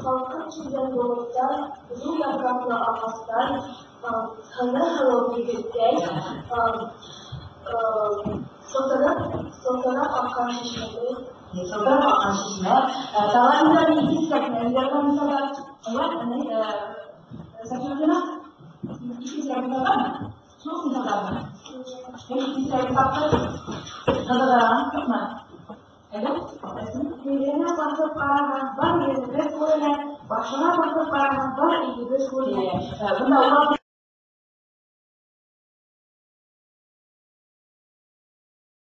Салҡын килгән болоттар, ҙур япраҡлы ағастар, һыны һылыу егеттәй, сылтырап аҡҡан шишмәләй. Сылтырап аҡҡан шишмә. Йөҙөнә баҫып ҡараһаң, бар йөҙөбөҙ күренә, башына баҫып ҡараһаң, бар өйөбөҙ күренә. Бында